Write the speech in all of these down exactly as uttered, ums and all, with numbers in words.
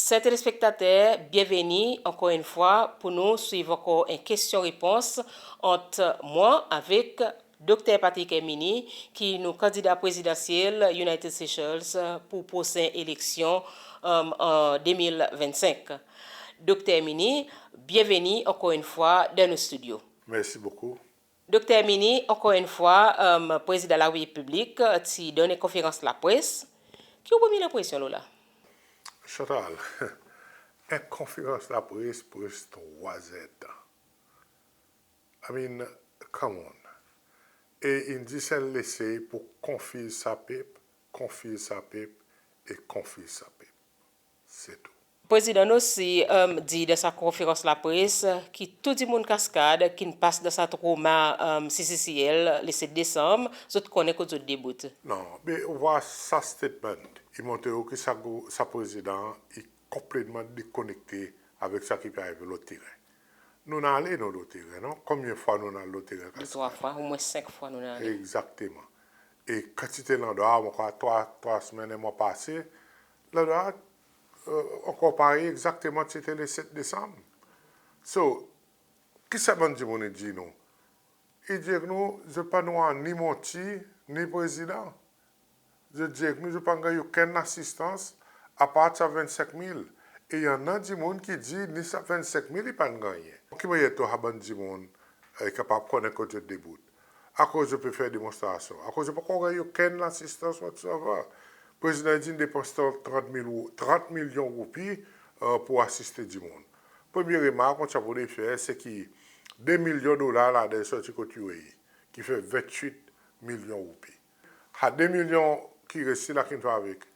Ser telespektater, byenveni ankor enn fwa pour nou swiv ankor en kestyon repons ant mwan avek Dokter Patrick Herminie, ki nou kandida prezidansyel United Seychelles pour prosen eleksyon, e, an de mil vennsenk. Dokter Herminie, byenveni ankor enn fwa dan nou stidyo. Mersi bokou. Dokter Herminie, ankor enn fwa, e, Prezidan Larepiblik ti donn en konferans lapres. Ki ou premye lenpresyon lo la? Chantal, en konferans lapres pres trwa zertan. I mean, come on. E in dir se en lesey pour konfiz sa pep, konfiz sa pep e konfiz sa pep. Se tou. Prezidan osi, e, dir dan sa konferans lapres ki tou dimoun Cascade ki'n pas dan sa troma, e, C C C L le set Desanm, zot konnen kot zot debout. Non, be ou war sa statement, i montre ou ki sa gou-, sa prezidan, i konpletman dekonekte avek sa ki pe arive lo teren. Nou'n ale nou lo teren, non? Konbyen fwa nou'n al lo teren, Cascade? De trwa fwa, omwen senk fwa nou'n ale. Egzakteman. E kan ti te landrwa, mon krwar trwa, trwa semenn, en mwan pase, landrwa, e, ankor parey egzakteman ti te le set Desanm. So, ki sa bann dimoun i dir nou? I dir nou, zot pa'n war ni Monti, ni prezidan. Zot dir nou zot pa'n ganny okenn lasistans, apard sa vennsenk mil. E i annan dimoun ki dir ni sa vennsenk mil i pa'n gannyen. Ki mannyer tou sa bann dimoun, e, kapab konnen kot zot debout? Akoz zot pe fer demonstrasyon? Akoz zot pa ankor ganny okenn lasistans whatsoever? Prezidan i dir in depans trant mil rou-, trant milyon roupi, e, pour asiste dimoun. Premye remark mon ti a pou fer, se ki de milyon dolar ladan i sorti kot U A E, ki fer venntwit milyon roupi. Sa de milyon ki reste la ki'n fer avek?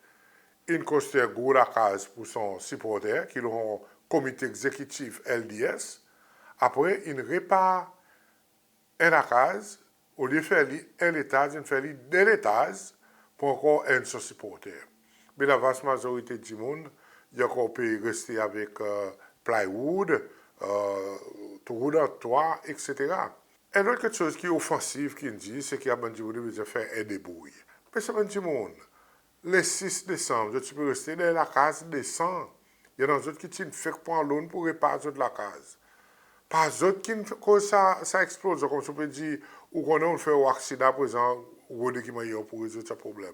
In konstri en gro lakaz pour son siporter, ki lo son komite egzekitif L D S. Apre, in repar en lakaz, olye fer li en letaz, in fer li de letaz pour ankor enn son siporter. Me lavas mazorite dimoun, i ankor pe reste avek, e, plywood, e, trou dan twa, etsetera. En lot keksoz ki ofansiv ki'n dir, se ki sa bann dimoun i bezwen fer en debrouy. Me sa bann dimoun, le sis Desanm, zot ti pe reste dan lakaz desan. I annan zot ki ti'n fek pran loan pour repar zot lakaz. Pa zot ki'n koz sa, sa eksplozyon, konmsi ou pe dir, ou konnen ou'n fer ou aksidan, aprezan ou rode ki mannyer ou pou rezoud sa problenm.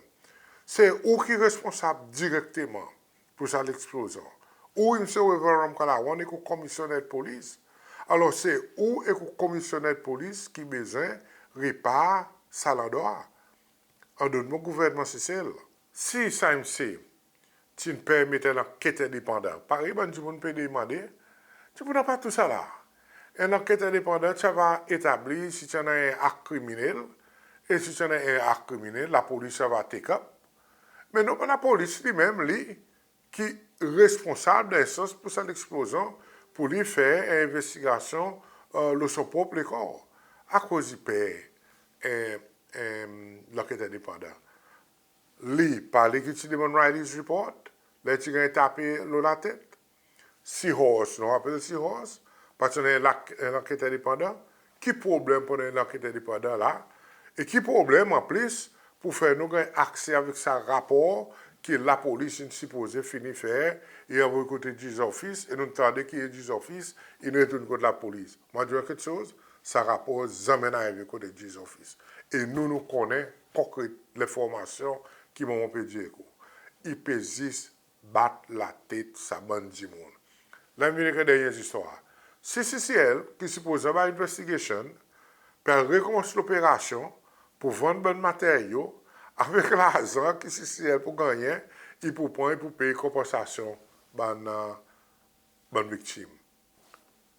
Se ou ki responsab direkteman pour sa leksplozyon. Ou, Msye Wavel Ramkalawan, ek ou komisyoner polis. Alor, se ou ek ou komisyoner polis ki bezwen repar sa landrwa. An dot mo, gouvernman Sesel, si sa msye ti'n permet en lanket endepandan, parey bann dimoun pe demande, ti pou napa tousala. En lanket endepandan ti ava etabli si ti annan en ak kriminel, e si ti annan en ak kriminel, lapolis ti ava take up. Me non, lapolis li menm, li, ki responsab dan sans pour sa leksplozyon, pour li fer en envestigasyon, e, lo son prop lekor. Akoz i per, e, e, lanket endepandan? Li, pa li ki ti demann Riley's report, ler ti ganny tape lo latet? Seahorse, nou rapel Seahorse, pa ti annan en lak-, en lanket endepandan? Ki problenm pour annan en lanket endepandan la? E ki problenm anplis pour fer nou ganny akse avek sa rapor ki lapolis in sipoze fini fer, e anvoy kot Judge's Office, e nou'n tande ki Judge's Office in retourn kot lapolis? Mon dir ou keksoz, sa rapor zanmen arive kot Judge's Office. E nou, nou konnen konkret lenformasyon ki mon pe dir ou. I pe zis bat latet sa bann dimoun. La in vin ek dernyen zistwar. C C C L, ki sipoze anba investigation, pe rekomans loperasyon pour vann bann materyo avek larzan ki C C C L pou gannyen, i pou pran, i pou pey konpansasyon bann, bann viktim.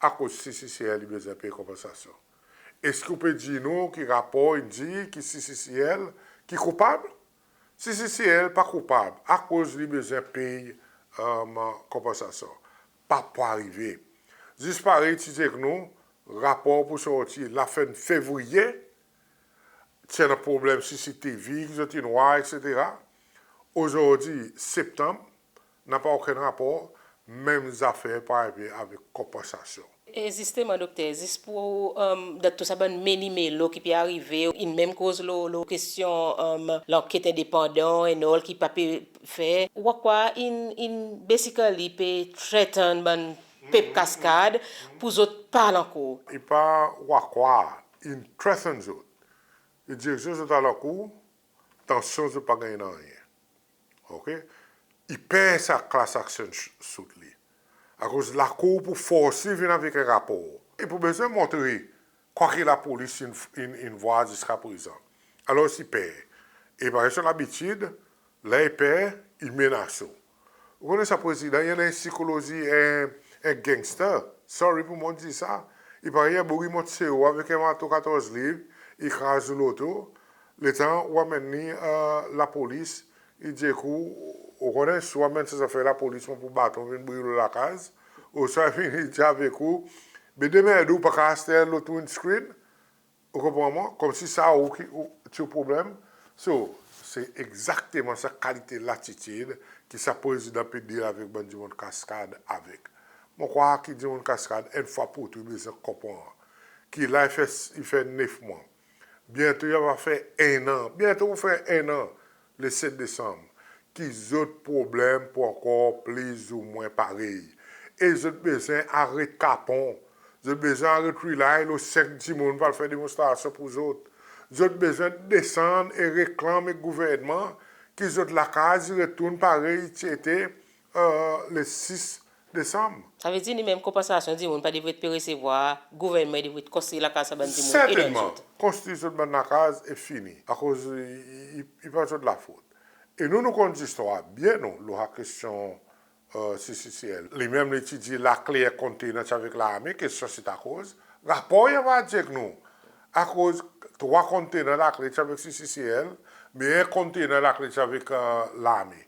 Akoz C C C L i bezwen pey konpansasyon? Eski ou pe dir nou ki rapor in dir ki C C C L ki koupab? C C C L pa koupab, akoz li bezwen pey, e, konpansasyon? Pa pou arive. Zis parey ti dir ek nou, rapor pou sorti lafen Fevriye, ti annan problenm C C T V ki zot in war, etsetera. Ozordi, Septanm, napa okenn rapor, menm zafer pou arive avek konpansasyon. E zisteman, Dokter, zis pour, um, dan tou sa bann meli melo ki pe arive, in menm koz lo, lo kestyon, um, lanket endepandan and all ki pa pe fer. Ou a krwar in, in basically pe threaten bann pep Cascade pour zot pa al ankor? I pa ou a krwar, in threaten zot. I dir zot, zot al ankour, atansyon zot pa ganny nanryen. OK? I per sa class action suit li. Akoz lakour pou fors li vin avek en rapor. I pou bezwen montre kwa ki lapolis in, in, in vwar ziska prezan. Alors i per. E parey son labitid, ler i per, i menas ou. Ou konnen sa Prezidan, i annan en sikolozi en, en gangster. Sorry pour mon dir sa. I parey en boug i mont sero avek en marto katorz liv, i kraz ou loto. Letan ou anmenn li, e, lapolis, i dir ek ou, ou konnen, si ou anmenn sa zafer lapolis, mon pou bat ou, vin bril ou lakaz. Ouswa vin i dir avek ou, be demen ou pa kapab aste lot windscreen. Ou konpran mwan? Konmsi sa ou ki, ou, ti ou problenm. So, se egzakteman sa kalite latitid ki sa Prezidan pe deal avek bann dimoun Cascade avek. Mon krwar ki dimoun Cascade, enn fwa pour tou, i bezwen konpran ki la i fer, i fer nef mwan. Byento i ava fer en an. Byento pou fer en an, le set Desanm, ki zot problenm pou ankor plizoumwen parey. E zot bezwen aret kapon. Zot bezwen aret rely lo senk dimoun pou al fer demonstrasyon pour zot. Zot bezwen desann e reklanm ek gouvernman ki zot lakaz i retourn parey i ti ete, e, le sis Desanm. Savedir li menm konpansasyon dimoun pa devret pe resevwar, gouvernman i devret konstri lakaz sa bann dimoun e donn zot. Sertennman, konstri zot bann lakaz e fini. Akoz i, i, i, i pa zot lafot. E nou, nou konn zistwar byen, nou, lo sa kestyon, e, C C C L. Li menm li ti dir lakle kontener ti avek larme, kestyon se akoz. Rapor i ava dir ek nou. Akoz trwa kontener lakle ti avek C C C L, me en kontener lakle ti avek, e, larme.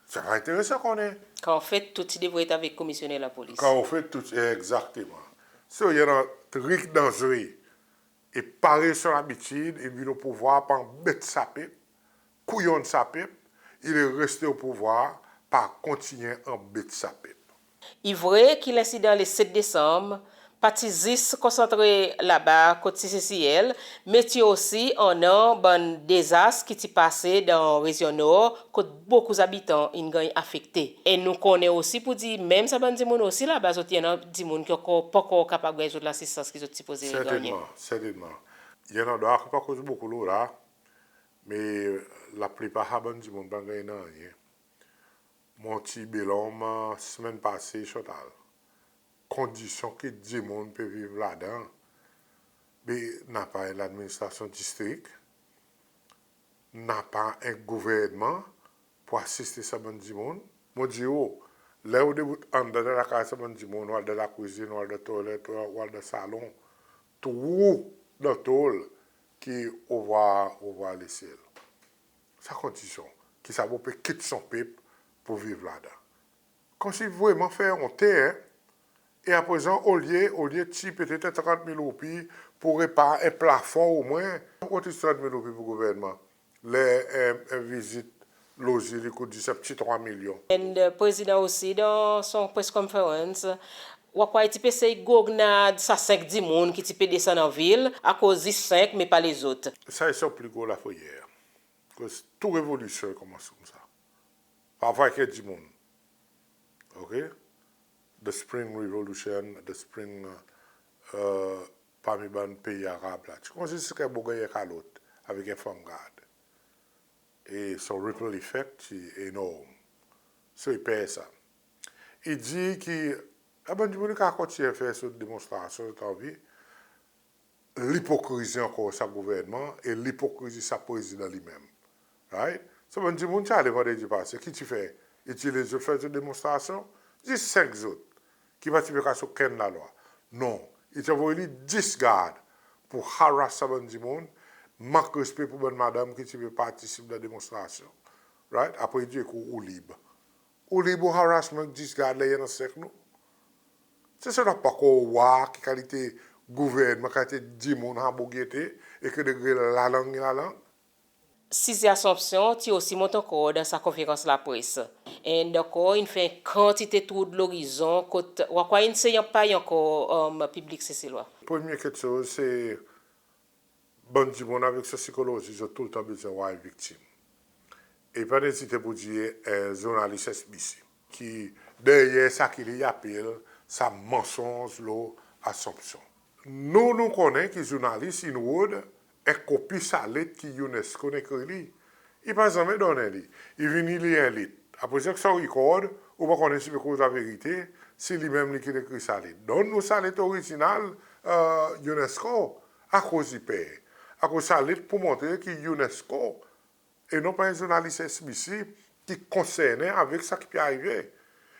Sa pa enteresan konnen. Kan anfet tou ti devret avek komisyoner lapolis. Kan anfet tou, egzakteman. So, i annan trik danzre. E parey son labitid, i vin o pouvwar pa anbet sa pep, kouyonn sa pep, i le reste o pouvwar pa kontinyen anbet sa pep. I vre ki lensidan le set Desanm pa ti zis konsantre laba kot C C C L, me ti osi annan bann dezas ki ti pase dan rezyon Nor, kot bokou zabitan in ganny afekte. E nou konnen osi pour dir, menm sa bann dimoun osi laba, zot i annan dimoun ki ankor, pa ankor kapab ganny zot lasistans ki zot sipoze gannyen. Sertennman, sertennman. I annan dwa ki pa koz bokou lo la, me laplipar sa bann dimoun pa ganny nanryen. Mon ti Bel Ombre, e, semenn pase, Chantal. Kondisyon ki dimoun pe viv ladan, be napa en ladministrasyon distrik, napa en gouvernman pour asiste sa bann dimoun. Mon dir ou, ler ou debout anndan dan lakaz sa bann dimoun, ou al dan lakwizin, ou al dan toilet, ou al, ou al dan salon, trou dan tol ki ou vwar, ou vwar lesyel. Sa kondisyon ki sa bon pe kit son pep pour viv ladan. Konmsi vreman fer onte, en. E aprezan, olye, olye tir petet trant mil roupi pour repar en plafon omwen, kot i trant mil roupi pour gouvernman? Ler en, en vizit lozi i kout zis en pti trwa milyon. And, e, Prezidan osi dan son press conference, ou a krwar i ti pe sey grognard sa senk dimoun ki ti pe desann anvil, akoz zis senk, me pa lezot. Sa i son pli gro lafreyer. Akoz tou revolisyon i konmans koumsa. Parfwa avek dimoun. OK? The Spring Revolution, the Spring, e, parmi bann pei Arab la. Ti konmans zis ki boug ganny kalot avek en fanm gard. E son ripple effect ti enorm. So i per sa. I dir ki, a, bann dimoun i kapab kontinyen fer son demonstrasyon zot anvi, lipokrizi ankor sa gouvernman e lipokrizi sa Prezidan li menm. Right? So bann dimoun ti ale vandredi pase, ki ti fer? I ti les zot fer zot demonstrasyon, zis senk zot, ki pa ti pe kas okenn lalwa. Non, i ti anvoy li dis gard pour harass sa bann dimoun, mank respe pour bann madanm ki ti pe partisip dan demonstrasyon. Right? Apre i dir ek ou, ou lib. Ou lib ou harass mon dis gard ler i annan senk nou. Se sa nou pa ankor war ki kalite gouvernman, kalite dimoun sa boug i ete, e ki degre lalang i lalang. Size Assomption ti osi mont ankor dan sa konferans lapres. And ankor in fer en kantite tour de l'horizon kot ou a krwar in sey anpay ankor, um, piblik Seselwa. Premye keksoz se bann dimoun avek sa sikolozi, zot toultan bezwen war en viktim. E pa ezite pour dir, eh, zournalis S B C ki deryer sa ki li apel sa mansonz lo Assomption. Nou, nou konnen ki zournalis in rod en kopi sa let ki UNESCO in ekrir li. I pa zanmen donnen li. I vin i lir en let. Apre sa, sa rikord, ou pa konnen si pe koz laverite, si li menm li ki'n ekrir sa let. Donn nou sa let orizinal, eh, UNESCO. Akoz i per? Akoz sa let pour montre ki UNESCO e non pa en zournalis S B C ki konsernen avek sa ki pe arive.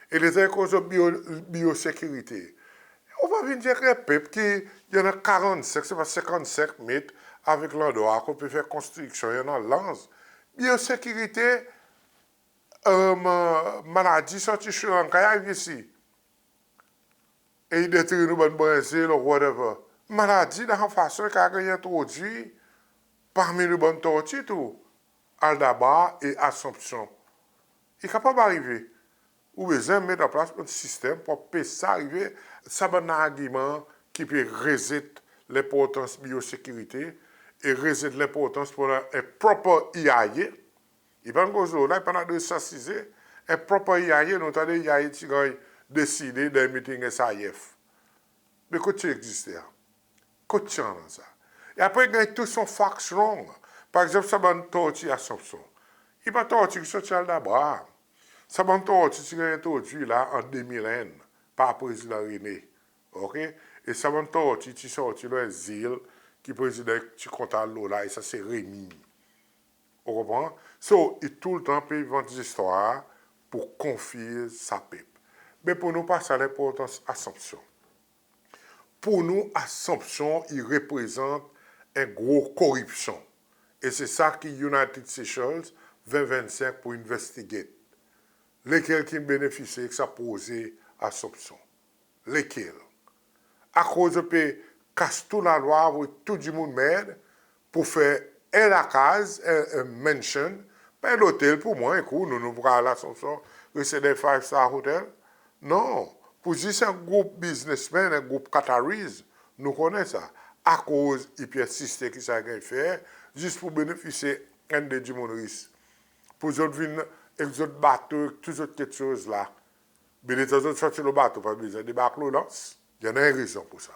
E letan i koz lo bio, biosekirite. Ou pa vin dir avek pep ki i annan karannsenk, se pa senkannsenk met avek landrwa kot pe fer konstriksyon, i annan lanz. Biosekirite, em, maladi sorti Sri Lanka i ariv isi. E i detri nou bann brenzel or whatever. Maladi dan sa fason i kapab ganny entrodwir parmi nou bann torti tou, Aldabra e Assomption. I kapab arive. Ou bezwen met an plas bann sistenm pour anpes sa arive. Sa bann argiman ki pe rezet lenportans biosekirite e rezet lenportans pour annan en proper E I A. I pa'n koz lo la, i pa'n adres sa size. En proper E I A, nou tande E I A ti ganny deside dan miting S I F. Me kot ti egziste sa? Kot ti annan sa? E apre ganny tou son facts wrong. Par egzanp, sa bann torti Assomption, i pa torti ki sorti Aldabra. Sa bann torti ti ganny entrodwir la an de mil enn par Prezidan René. OK? E sa bann torti ti sorti lo en zil ki Prezidan ti kontan al lo la, e sa se Remy. Ou konpran? So, i toultan pe vant zistwar pour konfiz sa pep. Me pour nou pa sa lenportans Assomption. Pour nou, Assomption i reprezant en gro koripsyon. E se sa ki United Seychelles ven vennsenk pour investigate. Lekel ki'n benefisye ek sa proze Assomption? Lekel? Akoz zot pe kas tou lalwa, anvoy tou dimoun merd pour fer en lakaz, en, en mansion, pa en lotel pour mwan, ek ou, nou, nou pou al Assomption, reste dan five star hotel? Non. Pour zis en group biznesmenn, en group Qataris, nou konnen sa. Akoz i pe ensiste ki sa i ganny fer, zis pour benefisye enn de dimoun ris. Pour zot vin ek zot bato, ek tou zot keksoz la. Be letan zot sorti lo bato, pa bezwen debark lo lans. I annan en rezon pour sa.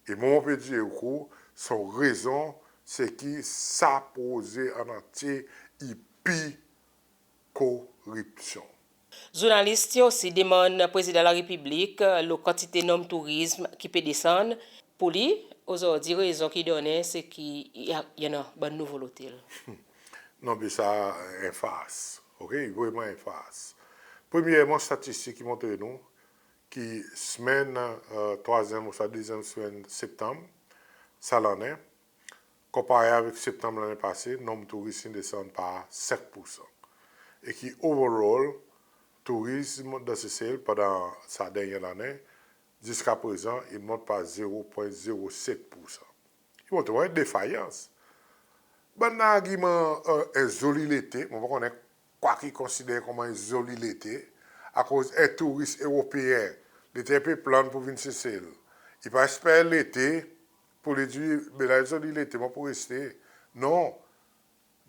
E mwan mon pe dir ou, son rezon se ki sa proze an antye i pir koripsyon. Zournalis ti osi demann Prezidan Larepiblik lo kantite nonm tourizm ki pe desann. Pour li, ozordi rezon ki i donnen se ki i a, i annan bann nouvo lotel. Non, be sa en fars. OK? I vreman en fars. Premyerman, statistik i montre nou ki semenn, e, trwazyenm ouswa dezyenm semenn Septanm sa lannen, konpare avek Septanm lannen pase, nonm touris in desann par senk poursan. E ki overall, tourizm dan Sesel pandan sa dernyen lannen, ziska prezan, in mont par zero pwen zero set poursan. I montre ou en defayans. Bann argiman, e, en zoli lete, mon pa konnen kwa ki konsider konman en zoli lete, akoz en touris Eropeen, letan i pe plan pour vin Sesel, i pa esper lete pour li dir, be la en zoli lete, mon pou reste. Non.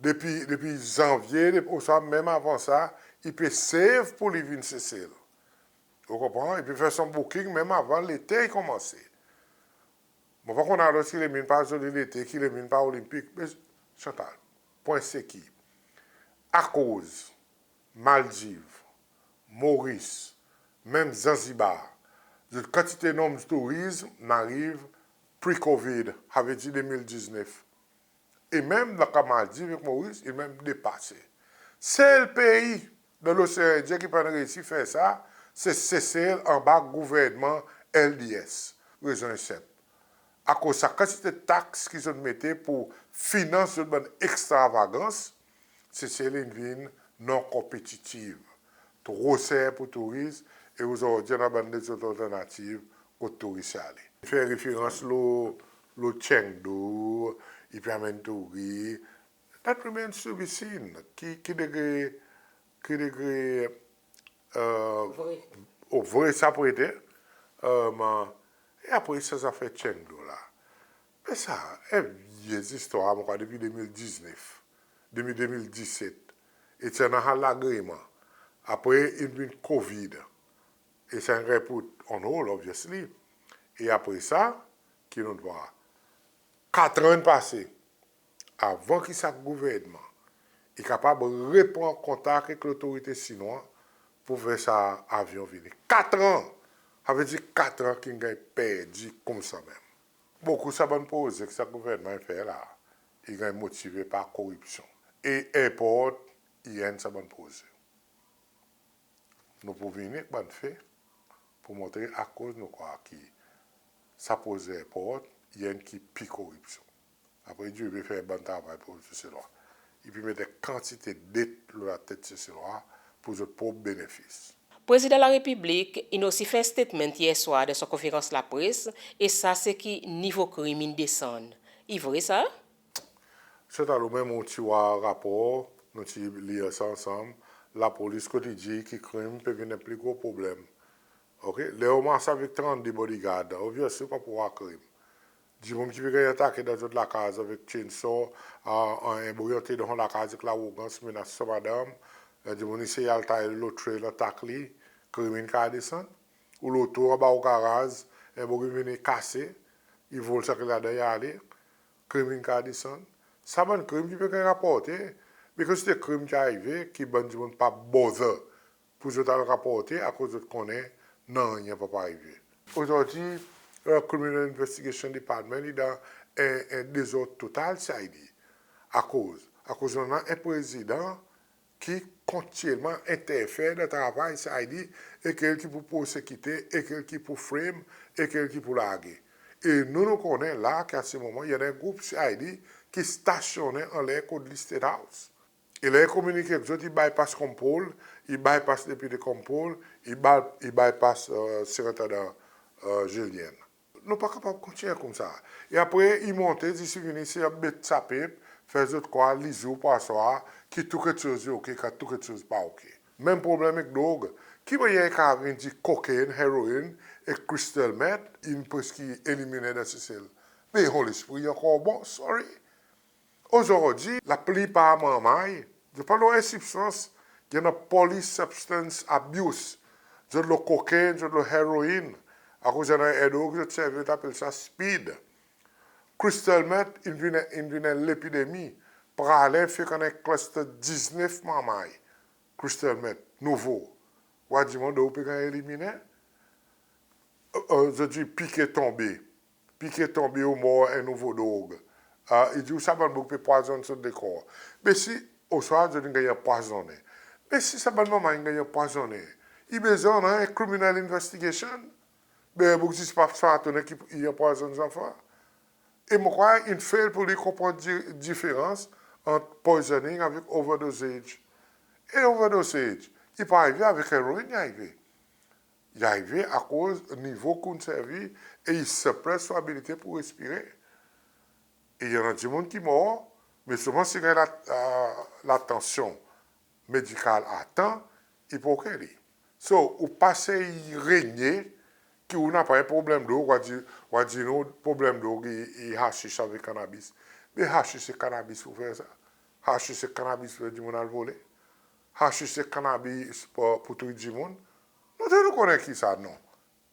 Depi, depi Zanvye, depi, ouswa menm avan sa, i pe save pour li vin Sesel. Ou konpran? I pe fer son booking menm avan lete i konmanse. Mon pa konnen alor si lemin pa zoli lete, ki lemin pa Olenpik, me Chantal, pwen se ki, akoz Maldiv, Moris, menm Zanzibar, zot kantite nonm tourizm in ariv pre-COVID, savedir de mil diznef. E menm dan ka Maldiv ek Moris, in menm depase. Sel pei dan Losean Endyen ki pa'n reisi fer sa, se Sesel anba gouvernman L D S. Rezon i senp. Akoz sa kantite taks ki zot mete pour finans zot bann ekstravagans, Sesel in vin non konpetitiv. Tro ser pour touris, e ozordi annan bann lezot alternativ kot touris i ale. Fer referans lo, lo Chengdu, i pe anmenn touris, That remains to be seen. Ki, ki degre, ki degre, e, Vre. o vre sa pou ete. E, e apre sa zafer Chengdu la. Me sa, en vye zistwar, mon krwar depi de mil diznef, depi de mil diset. E ti annan lagreman. Apre, in vin COVID. E sa in ganny put on hold, obviously. E apre sa, ki nou'n vwar? Katran in pase. Avan ki sa gouvernman i kapab repran kontak ek lotorite Sinwa pour fer sa avyon vini. Katran! Savedir katran ki'n ganny perdi koumsa menm. Bokou sa bann proze ki sa gouvernman in fer la, i ganny motive par koripsyon. E airport i enn sa bann proze. Nou pou vini ek bann fe pour montre akoz nou krwar ki sa proze airport i enn ki pli koripsyon. Apre, i dir i pe fer bann travay pour Seselwa. I pe met kantite det lo latet Seselwa pour zot prop benefis. Prezidan Larepiblik in osi fer statement yer swar dan son konferans lapres, e sa se ki nivo krim in desann. I vre sa? Sa talou menm ou ti war rapor, nou ti lir sa ansanm, lapolis kot i dir ki krim pe vin en pli gro problenm. Oke, ler ou mars avek trannde bodyguard, obviously ou pa pou war krim. Dimoun ki pe ganny atake dan zot lakaz avek chainsaw, a, a, en boug i antre dan son lakaz ek larogans, menas son madanm, e, dimoun i sey al tay lo trail, atak li, krim in kapab desann. Ou loto anba ou garaz, en boug i vini kase, i vol sa ki ladan, i ale, krim in kapab desann. Sa bann krim ki pe ganny raporte, because se krim ki arive, ki bann dimoun pa bother pour zot al raporte, akoz zot konnen nanryen pa pou arive. Ozordi, e, Criminal Investigation Department i dan en, en dezord total, C I D. Akoz? Akoz nou annan en prezidan ki kontinyelman enterfer dan travay C I D, e kel ki pou prosekite, e kel ki pou frame, e kel ki pou large. E nou, nou konnen la ki a se moman, i annan en group C I D ki stasyonnen anler kot li State House. E ler i kominike ek zot, i bypass Compol, i bypass Depite Compol, i by-, i bypass, e, Sirentandan, e, Julienne. Nou pa kapab kontinyen koumsa. E apre, i monte, zis i vini, se anbet sa pep, fer zot krwar lizou pou aswar, ki tou keksoz i oke, kan tou keksoz pa oke. Menm problenm ek drog. Ki mannyer i kapab vin dir cocaine, heroin ek crystal meth in preski eliminen dan Sesel? Me i annan lespri ankor, bon, sorry. Ozordi, laplipar manmay, zot pa lo en sibstans, i annan poly substance abuse. Zot lo cocaine, zot lo heroin. Akoz i annan en drog zot servi, zot apel sa speed. Crystal meth in vin, in vin en lepidemi. Praslin fek annan en cluster diznef manmay. Crystal meth, nouvo. Ou a dir mwan, drog pe ganny eliminen? E, e, zot dir pike tonbe. Pike tonbe ou mor, en nouvo drog. A, i dir ou sa bann boug pe pwazonn zot lekor. Me si, oswa zot in ganny anpwazonnen. Me si sa bann manmay in ganny anpwazonnen, i bezwen annan en criminal investigation. Be boug zis pa sa tounen ki i anpwazonn zanfan. E mon krwar in fail pour li konpran di-, diferans ant poisoning avek overdosage. E overdosage, i pa arive avek heroin, i arive. I arive akoz nivo ki ou'n servi e i suppress ou abilite pour respire. E i annan dimoun ki mor, me selman si i ganny la, a, latansyon medikal a tan, i pou oke li. So, ou pa sey renye ki ou napa en problenm drog, ou a dir, ou a dir nou problenm drog i, i hashish avek cannabis. Me hashish e cannabis pou fer sa. Hashish e cannabis pou fer dimoun al vole. Hashish e cannabis pou, pou touy dimoun. Nou tou nou konnen ki sa non.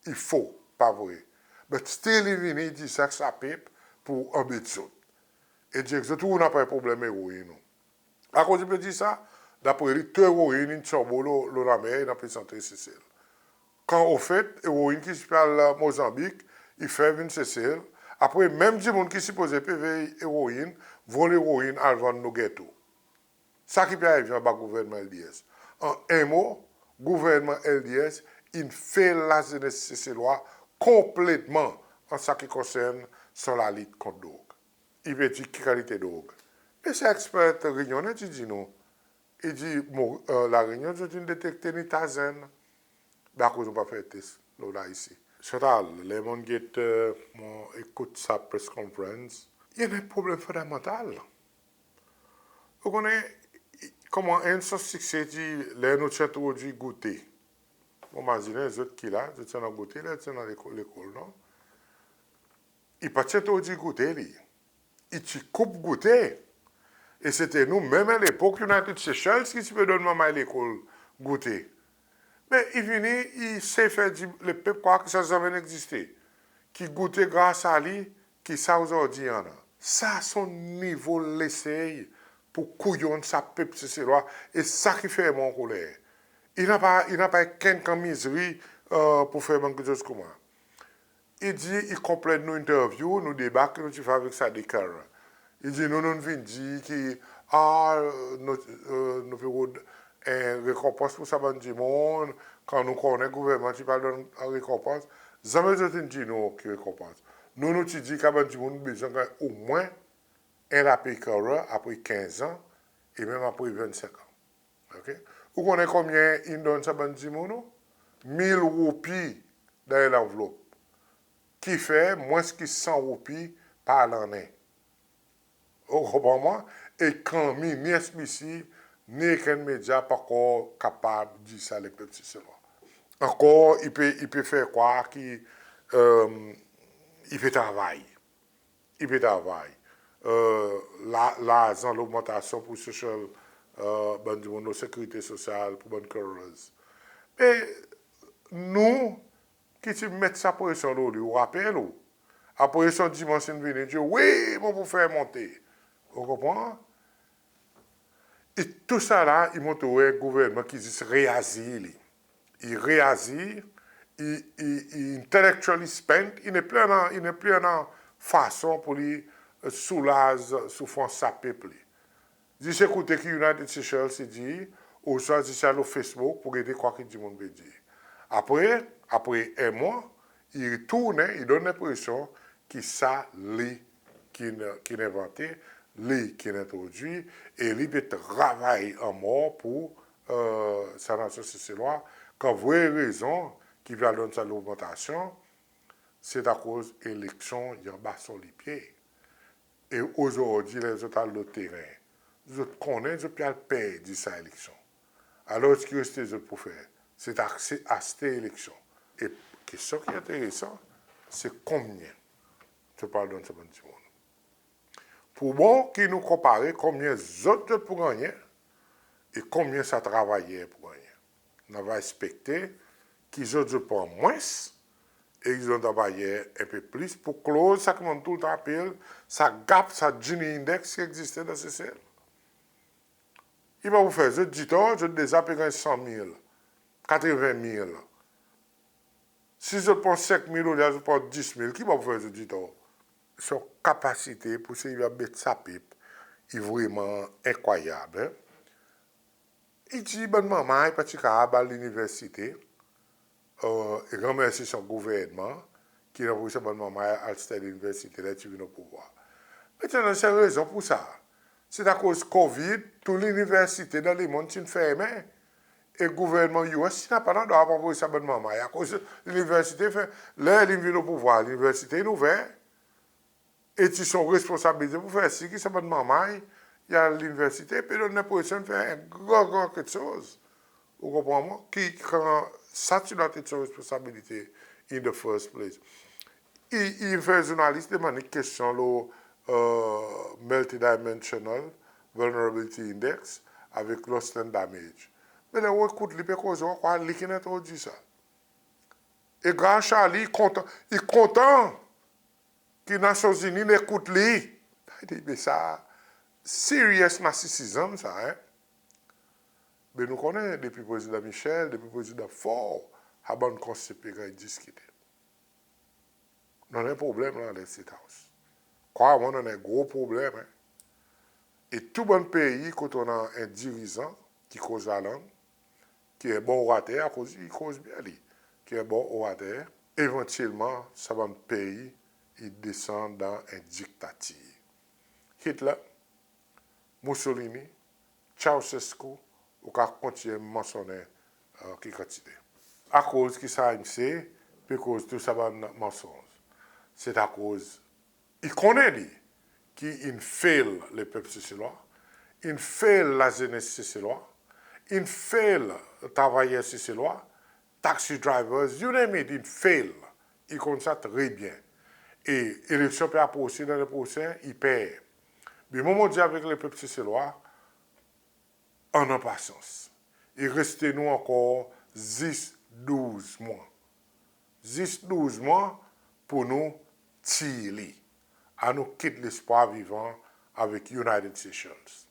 I fo, pa vre. But still i vini, i dir sa ek sa pep pour anbet zot. E dir ek zot ou napa en problenm eroin ou. Akoz i pe dir sa? Dapre li, tou eroin in tonbe lo, lo lanmer, in anpes antre Sesel. Kan ofet, eroin ki ti pe al Mozanbik, i fer vin Sesel. Apre, menm dimoun ki sipoze pe vey eroin, vol eroin al vann nou geto. Sa ki pe arive anba gouvernman L D S. An en mo, gouvernman L D S in fail lazenes Seselwa konpletman an sa ki konsern son lalit kont drog. I pe dir ki kalite drog. Me sa eksper Renyonn ti dir nou, i dir, bon, e, La Renyonn zot in detekte ni tazenn. Be akoz nou pa fer tes lo la isi? Chantal, ler mon'n get, e, mon ekout sa press conference, i annan en problenm fondamantal. Ou konnen konman enn son sikse ti ler nou ti entrodwir goute. Bon, mazinen zot ki la, zot ti annan goute ler ti annan lekol, lekol, non? I pa ti entrodwir goute li. I ti koup goute. E se ti nou menm a lepok United Seychelles ki ti pe donn manmay lekol goute. Me i vini, i sey fer dir lepep krwar ki sa zanmen egziste. Ki goute gras a li, ki sa ozordi i annan. Sa son nivo lesey pour kouyonn sa pep Seselwa, e sa ki fer mwan ankoler. I napa, i napa okenn kan mizri, e, pour fer bann keksoz konman. I dir, i konplent nou interview, nou deba ki nou ti fer avek Sadiq Kara. I dir nou, nou vin dir ki, a, nou, e, nou pe rod en rekonpans pour sa bann dimoun, kan nou konnen gouvernman ti pa donn rekonpans. Zanmen zot in dir nou ki rekonpans. Nou, nou ti dir ki sa bann dimoun bezwen ganny omwen en lapey Kara apre kenz an, e menm apre vennsenk an. OK? Ou konnen konbyen in donn sa bann dimoun, non? Mil roupi dan en lanvlop. Ki fer mwens ki san roupi par lannen. Ou konpran mwan? E kan ni S B C, ni okenn medya pa ankor kapab dir sa lepep Seselwa. Ankor, i pe, i pe fer krwar ki, e, i pe travay. I pe travay. E, la, larzan logmantasyon pour sosyal, e, bann dimoun lo sekirite sosyal, pour bann carers. Me nou ki ti met sa presyon lo li, ou rapel ou? Apre son dimans in vini, dir, wi, mon pou fer monte. Ou konpran? E tousala, i montre ou en gouvernman ki zis reazir li. I reazir, i, i, i intellectually spent, i nepli annan, i nepli annan fason pour li, e, soulaz soufrans sa pep li. Zis ekoute ki United Seychelles i dir, ouswa zis al lo Facebook pour gete kwa ki dimoun pe dir. Apre, apre en mwan, i retournen, i donn lenpresyon ki sa li ki'n, ki'n envante, li ki'n entrodwir, e li pe travay anmor pour, e, sa nasyon Seselwa, kan vre rezon ki pe al donn sa logmantasyon, se akoz eleksyon i anba son lipye. E ozordi, ler zot al lo teren, zot konnen zot pe al perdi sa eleksyon. Alor, ki reste zot pou fer? Se aste, aste eleksyon. E kestyon ki enteresan, se konbyen zot pou al donn sa bann dimoun. Pou bon ki nou konpare konbyen zot, zot pou gannyen e konbyen sa travayer pou gannyen. Nou ava ekspekte ki zot, zot pran mwens e ki zot travayer en pe plis pour close sa ki mon'n toultan apel sa gap, sa Gini index ki egziste dan Sesel. I pa pou fer zot ditor, zot deza pe ganny san mil, katreven mil. Si zot pran senk mil olye zot pran dis mil, ki pa pou fer zot ditor? Son kapasite pour sey a bet sa pep i vreman enkrwayab, en. I dir bann manmay pa ti kapab al liniversite, e, e granmersi son gouvernman ki'n anvoy sa bann manmay al stadi liniversite ler i ti vin o pouvwar. Menm si rezon pour sa, se akoz COVID, tou liniversite dan lemonn ti'n fermen. E gouvernman U S ti napa landrwa pour anvoy sa bann manmay, akoz liniversite fer, ler li vin o pouvwar, liniversite in ouver. E ti son responsabilite pour fer sir ki sa bann manmay i al liniversite, pe donn lenpresyon fer en gran, gran keksoz. Ou konpran mwan? Ki kan sa ti devret son responsabilite in the first place. I, i fer zournalis demann li kestyon lo, e, multidimensional vulnerability index avek loss and damage. Me ler ou ekout li pe koze, ou krwar li ki'n entrodwir sa. E gras a li, i kontan, i kontan ki Nasyonzini in ekout li. Be sa, serious narcissism sa, en. Be nou konnen, depi Prezidan Michel, depi Prezidan Faure, sa bann konsep pe ganny diskite. Nou annan problenm la, dan State House. Krwar mwan, nou annan gro problenm, en. E tou bann pei kot ou annan en dirizan ki koz lalang, ki en bon orater, akoz i koz byen li, ki en bon orater, evantyelman sa bann pei i desann dan en diktatir. Hitler, Mussolini, Ceausescu, ou kapab kontinyen mansonn, e, ki kantite. Akoz ki sa msye pe koz tou sa bann mansonz? Se akoz i konnen li ki in fail lepep Seselwa, in fail lazenes Seselwa, in fail travayer Seselwa, taxi drivers, you name it, in fail. I konn sa tre byen. E eleksyon pe aprose lannen prosenn, i per. Be mon dir avek lepep Seselwa, annan pasyans. I reste nou ankor zis douz mwan. Zis douz mwan pour nou tir li. Annou kit lespwar vivan avek United Seychelles.